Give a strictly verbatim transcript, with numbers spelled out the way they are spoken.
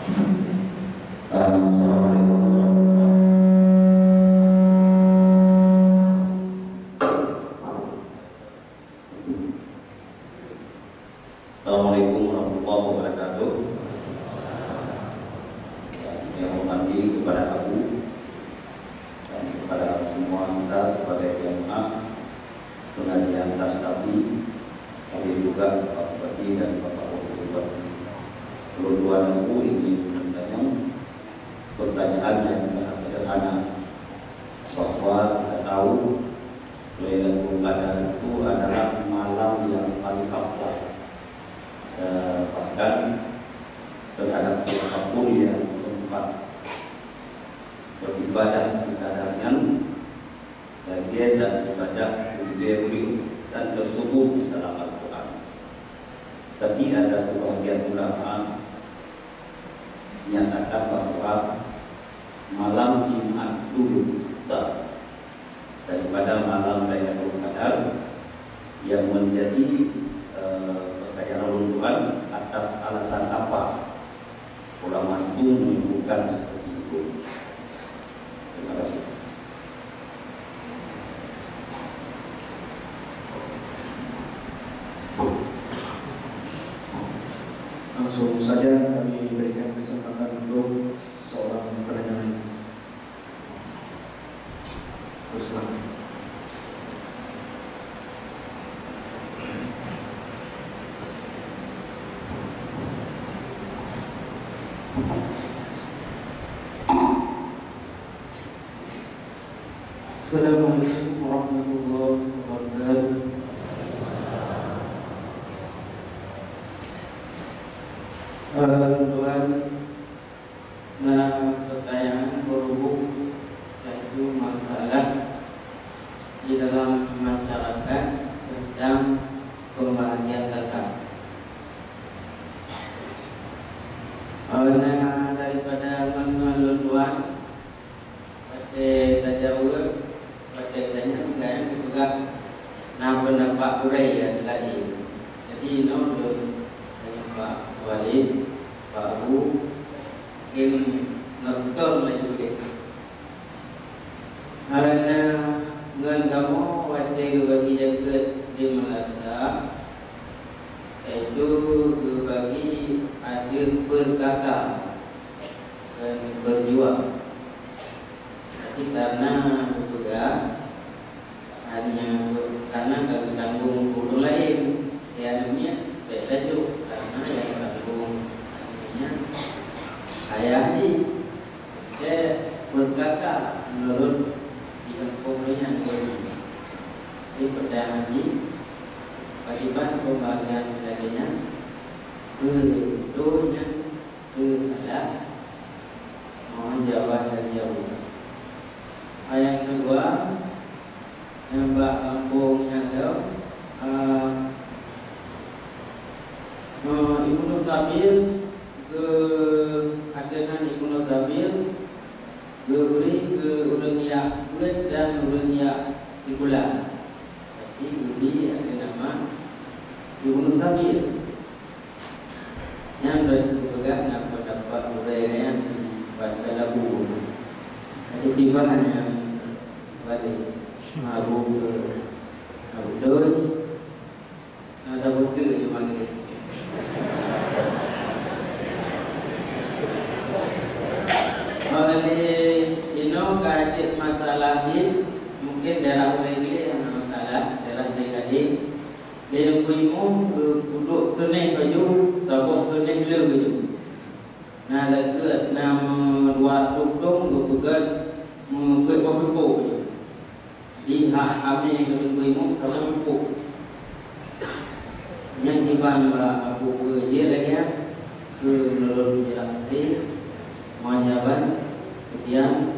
Assalamualaikum warahmatullahi wabarakatuh. Assalamualaikum warahmatullahi wabarakatuh. Yang saya hormati kepada Abu dan kepada semua kita sebagai jamaah pengajian Tastafi, hadir juga Bapak Bupati dan Bapak Wakil Bupati. Ulôn tuan Abu ingin bertanya pertanyaan yang sangat sederhana, bahwa kita tahu Lailatul Qadar itu adalah malam yang paling afdal. Eh, bahkan terhadap siapa pun yang sempat beribadah di kadarnya, bagian dan ibadah dan tersebut di dalam Al-Quran. Tapi ada sebahagian ulama menyatakan bahwa malam Jumat itu lebih afdal daripada malam Lailatul Qadar, yang menjadi, eh, pertanyaan ulôn tuan, atas alasan apa ulama itu menyebutkan seperti itu. Terima kasih. Langsung saja kami berikan kesempatan untuk seorang penanya lain. Ruslan. Assalamualaikum warahmatullahi wabarakatuh. Eh, Tuan, na pertanyaan berhubung satu masalah di dalam masyarakat tentang pembahagian zakat. Eh, na daripada ngon-ngon lôn tuan, watèe tajaweueb, watèe tanyong, gobnyan geupeugah na peundapat gurèe nyang laén. Jadi, inoe lôn tanyong bak Walid, bak Abu, mungken nonton laju deh. Karena ngon kamoe watèe geubagi jakeuet di madrasah, yaitu geubagi ateueh peukaka dan peujuang. Tapi karena geupeugah, hanya karena ka geutanggong ureueng laén, ya, namanya bèk tajok, karena nyang tanggong, artinya, ayah jih. Saya berkata menurut di kampung lain yang bagi. Jadi, pertanyaan jih, bagaimana pembagian dagingnya? Betul yang Keu salah, mohon jawaban dari jauh. Ayat kedua, nyang bak kampung nyan lom, eh, eh, Ibnu Sabil, keu ateunan Ibnu Sabil, geubri keu ureueng jak beuet dan ureueng jak sikula. Jadi, geubri ateueh nama Ibnu Sabil. Nyan lôn peugah na peundapat gurèe nyan di Bandar Labu. Jadi tiba nyan balik mabuk ke Abdul, ada beutôi di mana dia. Oleh inoe ka jeuet masalah jih, mungkin daerah ulèe glé hana masalah, daerah jih tadi. Lé Teungku Imum geupeuduek seunéh baju, saboh seunéh le baju. Na lagèe na meudua reutôh tông geupeugöt meubeuet boh peuko. Di hak amé keu Teungku Imum saboh peuko. Nyang iban bak Abu Geujeue lagèe nyan, keu meunurot penjelasan tadi, muajaban, keutian,